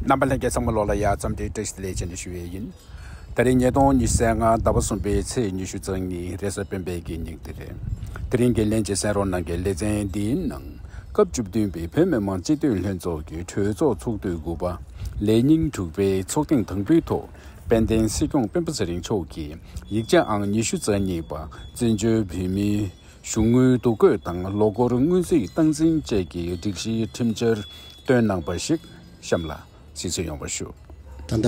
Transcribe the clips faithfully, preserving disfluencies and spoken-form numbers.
རྣམ་པ་ལྷན་རྒྱས་ཚང་མ་ལོག་ལ་ཡ་འཚམས་འདྲི་བཀྲ་ཤིས་བདེ་ལེགས་བྱས་ནས་ཞུ་ཡས་ཡིན། དེ་རིང་ཉིས་སྟོང་ཉི་ཤུ་རྩ་ལྔ་ཟླ་བ་གསུམ་པའི་ཚེས་ཉི་ཤུ་རྩ་གཉིས་རེས་གཟའ་སྤེན་པའི་གི་ཉིན་དེ་རེད། དེ་རིང་གི་ལྷན་རྒྱས་གསན་རོགས་གནང་གི་ལེ་ཚན་འདིའི་ནང་སྐབས་བཅུ་བདུན་པའི་བོད་མི་མང་སྤྱི་འཐུས་ལྷན་ཚོགས་ཀྱི་གྲོས་ཚོགས་ཚོགས་དུས་དགུ་པ་ལས་ཉིན་དྲུག་པའི་ཚོགས་ཐེངས་དང་པོའི་ཐོག་དཔལ་ལྡན་སྲིད་སྐྱོང་སྤེན་པ་ཚེ་རིང་མཆོག་གིས་ཡིག་ཆ་ཨང་ཉི་ཤུ་རྩ་གཉིས་པ་བཙན་བྱོལ་བོད་མིའི་གཞུང་དངུལ་འདུ་འགོད་དང་ལོ་འཁོར་སྔོན་རྩིས་སྟངས་འཛིན་བཅས་ཀྱི་སྒྲིག་གཞིའི་ཁྲིམས་འཆར་བཏོན་གནང་པ་ཞིག་གཤམ་ལ་གཟིགས་འཚོལ་ཡོང་བ་ཞུ། ད་ལྟ་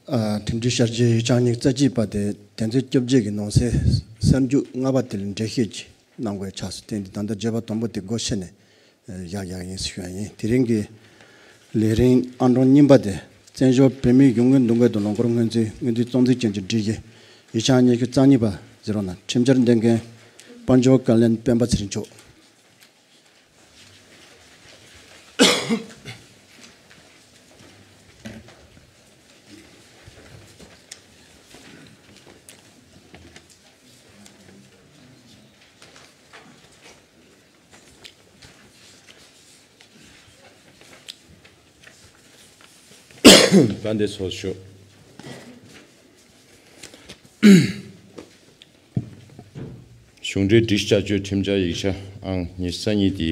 ཨ་ཁྲིམས་སྒྲིག་བསྐྱར་བཅོས་ཡིག་ཆ་ཉི་ཤུ་རྩ་གཅིག་པ་དེ་དོན་ཚན་བཅོ་བརྒྱད་ཀྱི་ནང་གསེས་གསར་འཇུག་ལྔ་པ་དེ་ལ་འགྲེལ་བཤད་ཅིག་གནང་དགོས་ཆགས་སོང་། དེ་འདི་ད་ལྟ་བརྗོད་པ་དང་པོ་དེ་སྒོ་ཕྱེ་ནས་ཨ་བཞག་བཞག་ཡིན་ཞུ་ཡ་ཡིན། དེ་རིང་གི་ལས་རིམ་ཨང་གྲངས་གཉིས་པ་དེ་བཙན་བྱོལ་བོད་མིའི་གཞུང་དངུལ་འདུ་འགོད་དང་ལོ་འཁོར་སྔོན་རྩིས་སྔོན་རྩིས་གཙོ་འཛིན་ཅན་གྱི་སྒྲིག་གཞི་ཡིག་ཆ་ཉི་ཤུ་རྩ་གཉིས་པ་ཟེར་བ་ན་ཁྲིམས་འཆར་འདོན་མཁན་དཔལ་འབྱོར་བཀའ་བློན་སྤེན་པ་ཚེ་རིང་མཆོག་དཔལ་ལྡན་ཚོགས་གཙོ། གཞུང་འབྲེལ་སྒྲིག་བསྐྱར་བཅོས་ཁྲིམས་འཆར་ཡིག་ཆ་ཨང་ཉི་ཤུ་རྩ་གཉིས་དེ་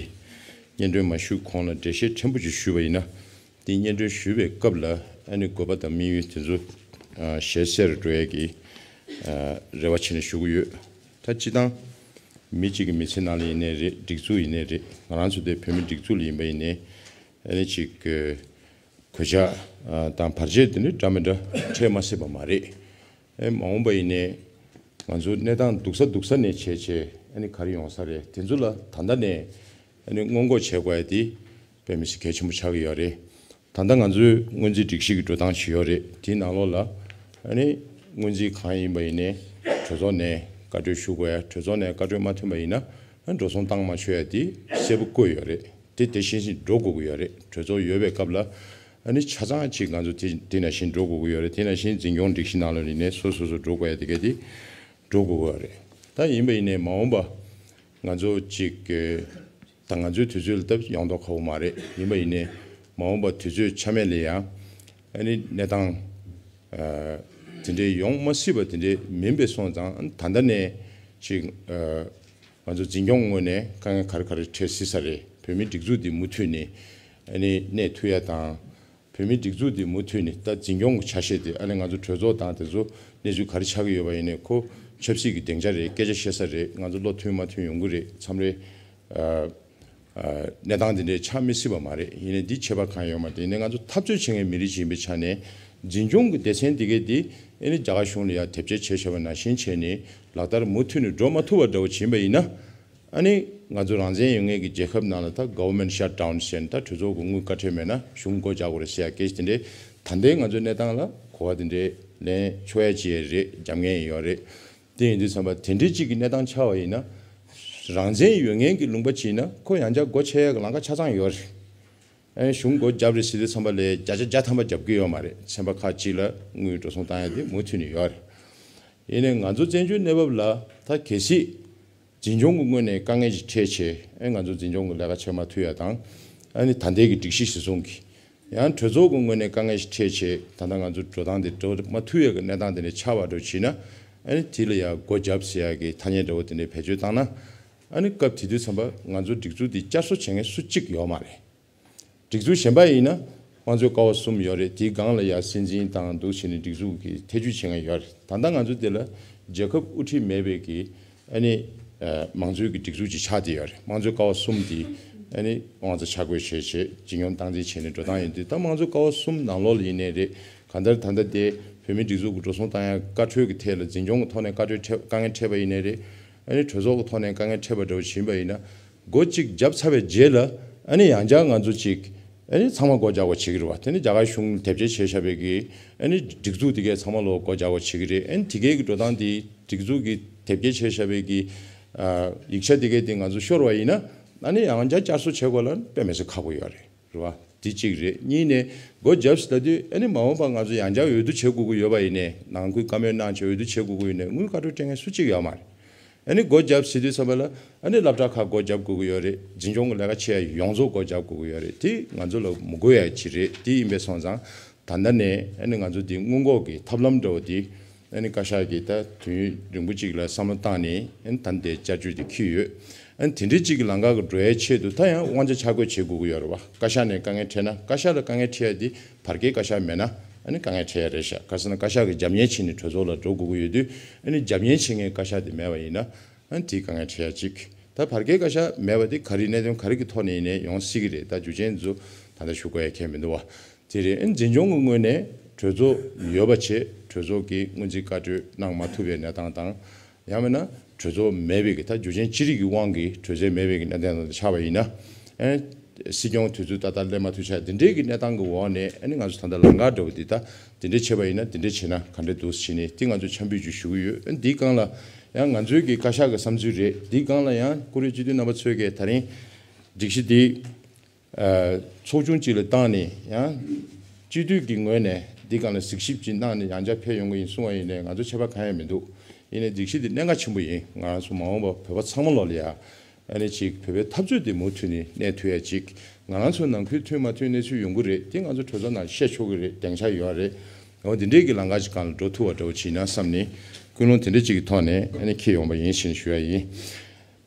སྙན་སྒྲོན་མ་ཞུས་གོང་ལ་འགྲེལ་བཤད་ཕྲན་བུ་ཞིག་ཞུས་པ་ཡིན་ན། དེ་སྙན་སྒྲོན་ཞུ་བའི་སྐབས་ལ་ཨ་ནི་དགོས་པ་དང་དམིགས་ཡུལ་དེ་ཚོ་ཨ་ཞལ་གསལ་རུ་འགྲོ་ཡས་ཀྱི་ཨ་རེ་བ་བྱས་ནས་ཞུ་གི་ཡོད། ད་སྤྱིར་བཏང་མི་གཅིག་གི་མི་ཚེ་ནང་ལ་ཡིན་ནའི་རེད། སྒྲིག་འཛུགས་ཡིན་ནའི་རེད། ང་རང་ཚོ་དེ་བོད་མི་སྒྲིག་འཛུགས་ལ་ཡིན་པ་ཡིན་ནའི་ཨ་ནི་ཅིག་གི་གོད་ཆག་ཨ་དང་བར་ཆད་དེ་འདྲ་འདྲ་མི་འདྲ་འཕྲད་མ་སྲིད་པ་མ་རེད། ཨེ་མ་འོངས་པ་ཡིན་ནའི་ང་ཚོ་གནས་སྟངས་སྡུག་ས་སྡུག་ས་ནས་བྱས་བྱས་ཨ་ནི་ག་རེ་ཡོང་ས་རེད། དེ་ཚོ་ལ་ད་ལྟ་ནས་ཨ་ནི་སྔོན་འགོག་བྱེད་དགོས་ཡ་དེ་དཔེ་མི་སྲིད་གལ་ཆེན་པོ་ཆགས་ཀྱི་ཡོད་རེད། ད་ལྟ་ང་ཚོའི་སྔོན་རྩིས་སྒྲིག་གཞི་གི་འགྲོ་སྟངས་ཤིག་ཡོད་རེད། དེའི་ནང་ལོགས་ལ་ཨ་ནི་སྔོན་རྩིས་གང་ཡིན་པ་ཡིན་ནའི་གྲོས་ཚོགས་ནས་བཀའ་འཁྲོལ་ཞུ་དགོས་ཡ། གྲོས་ཚོགས་ནས་བཀའ་འཁྲོལ་མ་ཐོན་པ་ཡིན་ན་ཨ་ནི་འགྲོ་སོང་བཏང་མ་ཆོག་ཡ་དེ་གསལ་པོ་བཀོད་ཡོད་རེད། དེ་དེ་བཞིན་བཞིན་འགྲོ་དགོས་ཀྱི་ཡོད་རེད། གྲོས་ཚོགས་ཡོད་པའི་སྐབས་ལ་ཨ་ནི་ཆ་ཚང་ཅིག་ང་ཚོ་དེ་དེ་ནང་བཞིན་འགྲོ་དགོས་ཀྱི་ཡོད་རེད། དེ་ནང་བཞིན་འཛིན་སྐྱོང་སྒྲིག་གཞི་ནང་ལ་ཡིན་ནའི་སོ་སོ་སོ་འགྲོ་དགོས་ཡ་དེ་ག་དེ་འགྲོ་དགོས་ཀྱི་ཡོད་རེད། ད་ཡིན་པ་ཡིན་ནའི་མ་འོངས་པ་ང་ཚོ་ཅིག་ད་ང་ཚོའི་དུས་ཚོད་ལ་སྟབས་ཡོང་མདོག་ཁ་པོ་མ་རེད། ཡིན་པ་ཡིན་ནའི་མ་འོངས་པ་དུས་ཚོད་ཆ་མེད་ལ་ཡང་ཨ་ནི་གནས་སྟངས་ཨ་དེ་འདྲའི་ཡོང་མ་སྲིད་པ་དེ་འདྲའི་མིན་པའི་སོང་ཙང་ཨ་ནི་ད་ལྟ་ནས་ཅིག་ཨ་ང་ཚོ་འཛིན་སྐྱོང་ངོས་ནས་དཀའ་ངལ་ག་རེ་ག་རེ་འཕྲད་སྲིད་ས་རེད། བོད་མིའི་སྒྲིག་འཛུགས་འདི་མུ་མཐུད་ནས་ཨ་ནི་གནས་ཐུབ་ཡ་དང་། བོད་མིའི་སྒྲིག་འཛུགས་འདི་མུ་མཐུད་ནས་ད་འཛིན་སྐྱོང་གི་ཆ་ཤས་དེ་ཨ་ནི་ང་ཚོ་གྲོས་ཚོགས་དང་དེ་ཚོ་གནས་ཚུལ་ག་རེ་ཆགས་ཀྱི་ཡོད་པ་ཡིན་ནའི་ཁོ་ཆབ་སྲིད་ཀྱི་སྡིངས་ཆ་རེད། སྐད་ཆ་བཤད་ས་རེད། ང་ཚོ་བློ་མཐུན་མ་མཐུན་ཡོང་གི་རེད། མཚམས་རེ་ཨ་ཨ་གནས་སྟངས་འདི་འདྲའི་ཆགས་མི་སྲིད་པ་མ་རེད། ཡིན་ནའི་འདི་ཁྱད་པར་གང་ཡོད་མ་རེད། ཡིན་ནའི་ང་ཚོ་འཐབ་རྩོད་བྱེད་མཁན་མི་རིགས་ཤིག་ཡིན་པའི་ཆ་ནས་འཛིན་སྐྱོང་གི་སྡེ་ཚན་འདི་གས་འདི་ཨ་ནི་རྒྱ་གར་གཞུང་ལ་ཡང་དེབ་སྐྱེལ་བྱས་བྱས་པ་ནང་བཞིན་བྱས་ནས་ལག་བསྟར་མུ་མཐུད་ནས་འགྲོ་མ་ཐུབ་པ་འདྲ་བོ་བྱིན་པ་ཡིན་ན། ཨ་ནི་ང་ཚོ་རང་བཙན་ཡོད་མཁན་གྱི་རྒྱལ་ཁབ་ནང་ལ་ད་government shutdown་ཟེར་ནས་ད་གྲོས་ཚོགས་ཀྱི་དངུལ་བཀའ་འཁྲོལ་མེད་ན་གཞུང་སྒོ་རྒྱག་དགོས་རེད་ཟེར་ཡ་སྐད་ཆ་དེ་འདྲའི་ད་ལྟའི་ང་ཚོའི་གནས་སྟངས་ལ་གོ་བ་དེ་འདྲའི་ལེན་ཆོག་ཡ་ཅིག་ཡ་རེད། རྒྱབ་ངེས་ཡོད་རེད། དེ་ཡིན་དུས་ཙམ་པ་དེ་འདྲའི་ཅིག་གི་གནས་སྟངས་ཆགས་པ་ཡིན་ན་རང་བཙན་ཡོད་མཁན་གྱི་ལུང་པ་ཅིག་ཡིན་ན་ཁོ་ཡང་བསྐྱར་སྒོ་ཕྱེ་ཡ་གི་ལམ་ཁ་ཆ་ཚང་ཡོད་རེད། ཨ་ནི་གཞུང་སྒོ་བརྒྱབ་རེད་ཟེར་དུས་ཙམ་པ་ལས་བརྒྱ་ཆ་བརྒྱ་ཐམ་པ་བརྒྱབ་ཀྱི་ཡོད་མ་རེད། ཚན་པ་ཁག་ཅིག་ལ་དངུལ་འགྲོ་སོང་བཏང་ཡ་དེ་མུ་མཐུད་ནས་ཡོད་རེད། ཡིན་ནའི་ང་ཚོ་བཙན་བྱོལ་གནས་བབ་ལ་ད་གལ་སྲིད་འཛིན་སྐྱོང་གི་ངོས་ནས་དཀའ་ངལ་ཞིག་འཕྲད་བྱས་ཨ་ང་ཚོ་འཛིན་སྐྱོང་གི་ལས་ཀ་བྱེད་མ་ཐུབ་ཡ་དང་། ཨ་ནི་ད་ལྟའི་གི་སྒྲིག་གཞི་གཞིར་བཟུང་གི་ཡང་གྲོས་ཚོགས་ཀྱི་ངོས་ནས་དཀའ་ངལ་ཞིག་འཕྲད་བྱས་ད་ལྟ་ང་ཚོ་འགྲོ་སྟངས་དེ་འགྲོ་མ་ཐུབ་ཡ་གི་གནས་སྟངས་དེ་འདྲ་ཆགས་པ་འདྲ་བྱས་ན་ཨ་ནི་དེ་ལ་ཡང་སྒོ་བརྒྱབ་ཟེར་ཡ་གི་ཐ་སྙད་འདྲ་བོ་དེ་འདྲ་བེད་སྤྱོད་བཏང་ན་ཨ་ནི་སྐབས་དེ་དུས་ཙམ་པ་ང་ཚོ་སྒྲིག་འཛུགས་དེ་བསྐྱར་གསོ་བྱེད་མཁན་སུ་གཅིག་ཡོད་མ་རེད། སྒྲིག་འཛུགས་གཞན་པ་ཡིན་ན་དམངས་གཙོའི་ཀ་བ་གསུམ་ཡོད་རེད། དེའི་སྒང་ལ་ཡང་སྲིད་འཛིན་དང་འདུག་བྱས་ནས་སྒྲིག་འཛུགས་ཀྱི་ཐེ་བྱུས་བྱེད་མཁན་ཡོད་རེད། ད་ལྟ་ང་ཚོ་འདི་ལ་རྒྱལ་ཁབ་དབུ་ཁྲིད་མེད་པའི་གི་ཨ་ནི་ཨ་མང་གཙོའི་གི་སྒྲིག་འཛུགས་ཅིག་ཆགས་བསྡད་ཡོད་རེད། དམངས་གཙོའི་ཀ་བ་གསུམ་དེ་ཨ་ནི་དབང་རྩ་ཆ་བགོས་བྱས་བྱས་འཛིན་སྐྱོང་སྟངས་འཛིན་བྱས་ནས་འགྲོ་སྟངས་ཡིན་དུས་ད་དམངས་གཙོའི་ཀ་བ་གསུམ་ནང་ལོགས་ལ་ཡིན་ནའི་རེད། གང་ལྟར་ད་ལྟ་དེ་བོད་མིའི་སྒྲིག་འཛུགས་ཀྱི་འགྲོ་སོང་བཏང་ཡ་བཀའ་འཁྲོལ་གྱི་ཐད་ལ་འཛིན་སྐྱོང་གི་ཐོག་ནས་བཀའ་འཁྲོལ་འཕྲད་དཀའ་ངལ་འཕྲད་པ་ཡིན་ནའི་རེད། ཨ་ནི་གྲོས་ཚོགས་ཀྱི་ཐོག་ནས་དཀའ་ངལ་འཕྲད་པ་འདྲ་བོ་ཞིག་ཡིན་པ་ཡིན་ན། སྒོ་གཅིག་བརྒྱབ་ཚར་བའི་རྗེས་ལ་ཨ་ནི་ཡང་བསྐྱར་ང་ཚོ་གཅིག་ཨ་ནི་ཚང་མ་སྒོ་རྒྱག་དགོས་བྱེད་ཀྱི་རེད་བ། དེ་ནི་རྒྱ་གར་གཞུང་དེབ་སྐྱེལ་བྱས་བཞག་པའི་གི་ཨ་ནི་སྒྲིག་འཛུགས་དེ་གས་ཚང་མ་ལོག་སྒོ་རྒྱག་དགོས་བྱེད་ཀྱི་རེད། ཨ་ནི་དེ་གས་ཀྱི་འགྲོ་སྟངས་དེ་སྒྲིག་འཛུགས་ཀྱི་དེབ་སྐྱེལ་བྱས་བཞག་པའི་གི་ཨ་ཡིག་ཆ་དེ་གས་དེ་ང་ཚོ་ཤོར་བ་ཡིན་ན་ཨ་ནི་ཡང་བསྐྱར་བསྐྱར་གསོ་བྱེད་དགོས་ལ་དཔེ་མི་སྲིད་ཁག་པོ་ཡོད་རེད། རེད་བ། དེ་གཅིག་རེད། གཉིས་ནས་སྒོ་བརྒྱབ་ཟེར་ལབ་དུས་ཨ་ནི་མ་འོངས་པ་ང་ཚོ་ཡང་བསྐྱར་འོས་བསྡུ་བྱེད་དགོས་ཀྱི་ཡོད་པ་ཡིན་ནའི་ནང་ཁུལ་བཀའ་མོལ་གནང་བྱས་འོས་བསྡུ་བྱེད་དགོས་ཀྱི་ཡོད་ནའི་དངུལ་བཀའ་འཁྲོལ་སྤྲད་མཁན་སུ་གཅིག་ཡོད་མ་རེད། ཨ་ནི་སྒོ་བརྒྱབ་ཟེར་དུས་ཙམ་པ་ལ་ཨ་ནི་སློབ་གྲྭ་ཁག་སྒོ་བརྒྱབ་དགོས་ཀྱི་ཡོད་རེད། འཛིན་སྐྱོང་གི་ལས་ཀ་བྱེད་ཡ་ཡོངས་རྫོགས་སྒོ་བརྒྱབ་དགོས་ཀྱི་ཡོད་རེད། དེ་ང་ཚོ་ལ་མི་དགོས་ཡ་ཅིག་རེད། དེ་ཡིན་པའི་སོང་ཙང་ད་ལྟ་ནས་ཨ་ནི་ང་ཚོ་དེ་སྔོན་འགོག་གི་ཐབས་ལམ་འདྲ་བོ་དེ་ཨ་ནི་བཀའ་ཤག་གིས་ད་དུས་ཡུན་རིང་པོ་ཅིག་ལ་བསམ་བློ་བཏང་ནས་ཨ་ནི་ད་ལྟའི་བསྐྱར་བཅོས་དེ་འཁྱེར་ཡོད། ཨ་ནི་དེ་འདྲའི་ཅིག་གི་ལམ་ཁ་གི་འགྲོ་ཡའི་ཆེད་དུ་ད་ཡང་དབང་ཆ་ཆ་བགོས་བྱེད་དགོས་ཀྱི་ཡོད་རེད་བ། བཀའ་ཤག་ནས་དཀའ་ངལ་འཕྲད་ན་བཀའ་ཤག་ལ་དཀའ་ངལ་འཕྲད་ཡ་དེ་བར་བརྒལ་བཀའ་ཤག་མེད་ན་ཨ་ནི་དཀའ་ངལ་འཕྲད་ཡ་རེད་ཤག་ག་ཟེར་ན་བཀའ་ཤག་གི་རྒྱབ་གཉེར་བྱས་ནས་གྲོས་ཚོགས་ལ་འགྲོ་དགོས་ཀྱི་ཡོད་དུས་ཨ་ནི་རྒྱབ་གཉེར་བྱེད་མཁན་བཀའ་ཤག་དེ་མེད་པ་ཡིན་ན་ཨ་ནི་དེའི་དཀའ་ངལ་འཕྲད་ཡ་གཅིག་ད་བར་བརྒལ་བཀའ་ཤག་མེད་པ་དེ་ག་རེ་གནད་དོན་ག་རེ་གི་ཐོག་ནས་ཡིན་ནའི་ཡོང་སྲིད་ཀྱི་རེད། ད་རྒྱུ་རྐྱེན་ཚོ་ད་ལྟ་ཞུ་དགོས་ཡ་གང་ཡང་མི་འདུག་བ། དེ་རེད། ཨ་ནི་འཛིན་སྐྱོང་གི་ངོས་ནས་གྲོས་ཚོགས་ཡོད་པ་བྱས་གྲོས་ཚོགས་ཀྱིས་སྔོན་རྩིས་བཀའ་འཁྲོལ་གནང་མ་ཐུབ་པའི་གནས་སྟངས་དང་། ཡང་མིན་ན་གྲོས་ཚོགས་མེད་པའི་གི་ད་རྒྱུ་རྐྱེན་ཅི་རིགས་ཀྱི་དབང་གིས་གྲོས་ཚོགས་མེད་པའི་གི་གནས་སྟངས་དང་ཆགས་པ་ཡིན་ན། ཨ་ནི་སྲིད་སྐྱོང་དུས་ཚོད་ཏག་ཏག་སླེབས་མ་ཐུབ་ཆགས་འདི་འདྲའི་གི་གནས་སྟངས་ཀྱི་འོག་ནས་ཨ་ནི་ང་ཚོ་ད་ལྟ་ལམ་ཁ་འདྲ་བོ་འདི་ད་འདི་འདྲ་བྱས་པ་ཡིན་ན་འདི་འདྲ་བྱས་ན་ག་འདྲ་འདུག་ཟེར་ནས་དེ་ང་ཚོ་འཆམ་འབུལ་ཅིག་ཞུ་གི་ཡོད། ཨ་ནི་འདིའི་སྒང་ལ་ཡང་ང་ཚོའི་གི་བཀའ་ཤག་གི་བསམ་ཚུལ་རེད། འདིའི་སྒང་ལ་ཡང་བཀུར་འོས་སྤྱི་འཐུས་རྣམ་པ་ཚོས་གི་ད་རིང་སྒྲིག་གཞི་འདི། ཨ། ཚོགས་ཆུང་གཅིག་ལ་བཏང་ནས་ཡང་སྤྱི་འཐུས་ཀྱི་ངོས་ནས་འདི་སྒང་ལ་གཟིགས་ཞིབ་ཅིག་གནང་ནས་ཡང་བསྐྱར་ཕེབས་ཡོང་གི་ཡིན་གསུང་བ་ཡིན་ནའི་ང་ཚོ་ཆད་པ་གང་ཡང་མི་འདུག་ཡིན་ནའི་སྒྲིག་གཞི་འདི་གནད་འགག་ཆེན་པོ་ཡིན། ང་རང་ཚོ་མ་འོངས་པ་བོད་པ་ཚང་མ་ལོག་ལ་ཡ་ཨ་ནི་ཅིག་བོད་པའི་འཐབ་རྩོད་འདི་མུ་མཐུད་ནས་གནས་ཐུབ་ཡ་ཅིག་ང་རང་ཚོ་ནང་ཁུལ་མཐུན་མ་མཐུན་གནས་ཚུལ་ཡོང་གི་རེད། དེ་ང་ཚོ་གྲོས་ཚོགས་ནང་བཤད་ཆོག་གི་རེད། སྡིངས་ཆ་ཡོད་རེད། འོ་འདི་འདྲའི་གི་ལམ་ཁ་ཅིག་སྒང་ལ་འགྲོ་ཐུབ་པ་འདྲ་བོ་བྱས་ན་བསམ་ནས་ཀུན་སློང་དེ་འདྲ་ཅིག་གི་ཐོག་ནས་ཨ་ནི་འཁྱེར་ཡོང་པ་ཡིན་ཞེས་ཞུ་ཡ་ཡིན།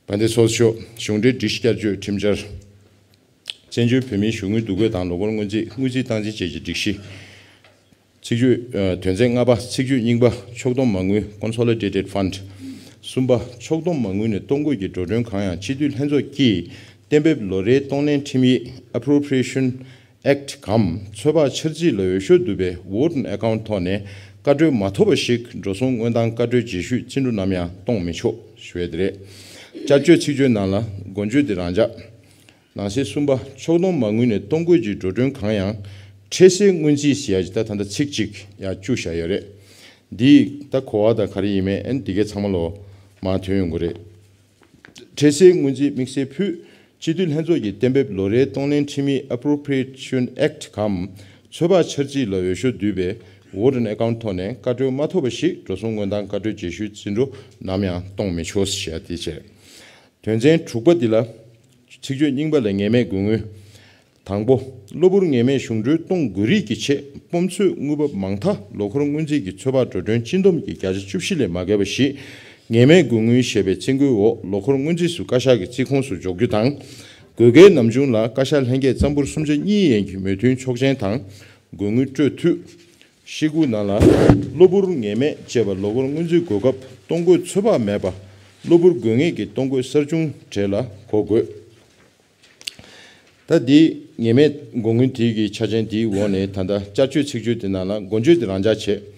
དཔལ་ལྡན་ཚོགས་གཙོ་མཆོག་གཞུང་འབྲེལ་སྒྲིག་གཞི་བསྐྱར་བཅོས་ཁྲིམས་འཆར། བཙན་བྱོལ་བོད་མིའི་གཞུང་དངུལ་འདུ་འགོད་དང་ལོ་འཁོར་སྔོན་རྩིས་དངུལ་རྩིས་སྟངས་འཛིན་བཅས་ཀྱི་སྒྲིག་གཞི། ཚིག་བརྗོད། ཨ། དོན་ཚན་ལྔ་པ། ཚིག་བརྗོད་རྙིང་པ། ཕྱོགས་བསྡོམས་མ་དངུལ། Consolidated Fund། གསུམ་པ། ཕྱོགས་བསྡོམས་མ་དངུལ་ནས་གཏོང་དགོས་ཀྱི་འགྲོ་གྲོན་གང་ཡང་སྤྱི་འཐུས་ལྷན་ཚོགས་ཀྱིས་གཏན་འབེབས་ལོ་རེའི་གཏོང་ལེན་ཁྲིམས་ཡིག Appropriation Act གམ་ཚོད་དཔག་འཆར་རྩིས་ལ་འོས་ཤོག་བསྡུས་པའི་Vote on Account ཐོག་ནས་བཀའ་འཁྲོལ་མ་ཐོབ་པ་ཞིག་འགྲོ་སོང་དངོས་དང་བཀའ་འཁྲོལ་རྗེས་ཤུལ་རྩིས་འགྲོ་ནམ་ཡང་གཏོང་མི་ཆོག་ཞུ་ཡས་དེ་རེད། བསྐྱར་བཅོས་ཚིག་བརྗོད་ནང་ལ་འགོ་བརྗོད་དེ་རང་འཇགས། ནང་གསེས་གསུམ་པ། ཕྱོགས་བསྡོམས་མ་དངུལ་ནས་གཏོང་དགོས་ཀྱི་འགྲོ་གྲོན་གང་ཡང་། འཕྲལ་སེལ་སྔོན་རྩིས་ཟེར་ཡ་ཅིག་ད་ད་ལྟ་ཚིག་གཅིག་ཡང་བཅུག་བཞག་ཡོད་རེད། འདིས་ད་གོ་བ་དང་ག་རེ་ཡིན་མིན་ཨ་ནི་འདི་གའི་ཚང་མ་ལོ་མར་ཐོན་ཡོང་གི་རེད། འཕྲལ་སེལ་སྔོན་རྩིས་དམིགས་བསལ་ཕུད། སྤྱི་འཐུས་ལྷན་ཚོགས་ཀྱིས་གཏན་འབེབས་ལོ་རེའི་གཏོང་ལེན་ཁྲིམས་ཡིག Appropriation Act གམ་ཚོད་དཔག་འཆར་རྩིས་ལ་འོས་ཤོག་བསྡུས་པའི་Vote on Account ཐོག་ནས་བཀའ་འཁྲོལ་མ་ཐོབ་པ་ཞིག་འགྲོ་སོང་དངོས་དང་བཀའ་འཁྲོལ་རྗེས་ཤུལ་རྩིས་འགྲོ་ནམ་ཡང་གཏོང་མི་ཆོག་ཞེས་དེ་བྱས། དོན་ཚན་དྲུག་པ་འདི་ལ། ཚིག་བརྗོད་རྙིང་པ་ལ་ངེས་མེད་དགོས་དངུལ། དང་པོ། གློ་བུར་ངེས་མེད་གཞུང་གྲོན་གཏོང་དགོས་རིགས་ཀྱི་ཆེད་སྤོམ་ཚོད་དངུལ་འབབ་མང་མཐའ་ལོ་འཁོར་སྔོན་རྩིས་ཀྱི་ཚོད་དཔག་འགྲོ་གྲོན་སྤྱི་བསྡོམས་ཀྱི་བརྒྱ་ཆ་བཅུ་བཞི་ལས་མ་བརྒལ་བ་ཞིག་ངེས་མེད་དགོས་དངུལ་ཞེས་པའི་རྩིས་འགོའི་འོག་ལོ་འཁོར་སྔོན་རྩིས་སུ་བཀའ་ཤག་གི་རྩིས་ཁོངས་སུ་འཇོག་རྒྱུ་དང་། དགོས་གལ་ནམ་བྱུང་ལ་བཀའ་ཤག་ལྷན་རྒྱས་ཙམ་པུར་སུམ་ཆ་གཉིས་ཡན་གྱི་མོས་མཐུན་ཆོག་མཆན་དང་། དགོས་དངུལ་སྤྲོད་འཐུས། ཤེལ་སྒོ་ནང་ལ། གློ་བུར་ངེས་མེད་ཅེས་པ་ལོ་འཁོར་སྔོན་རྩིས་གོ་སྐབས་གཏོང་དགོས་ཚོད་དཔག་མེད་པ། གློ་བུར་དགོས་ངེས་ཀྱི་གཏོང་དགོས་གསར་བྱུང་གྲས་ལ་གོ་དགོས། ད་འདི་ངེས་མེད་དགོས་དངུལ་དེའི་གི་ཆ་རྐྱེན་དེའི་འོག་ནས་ད་ལྟ་བསྐྱར་བཅོས་ཚིག་བརྗོད་དེ་ནང་ལ་འགོ་བརྗོད་དེ་རང་འཇགས་བྱས།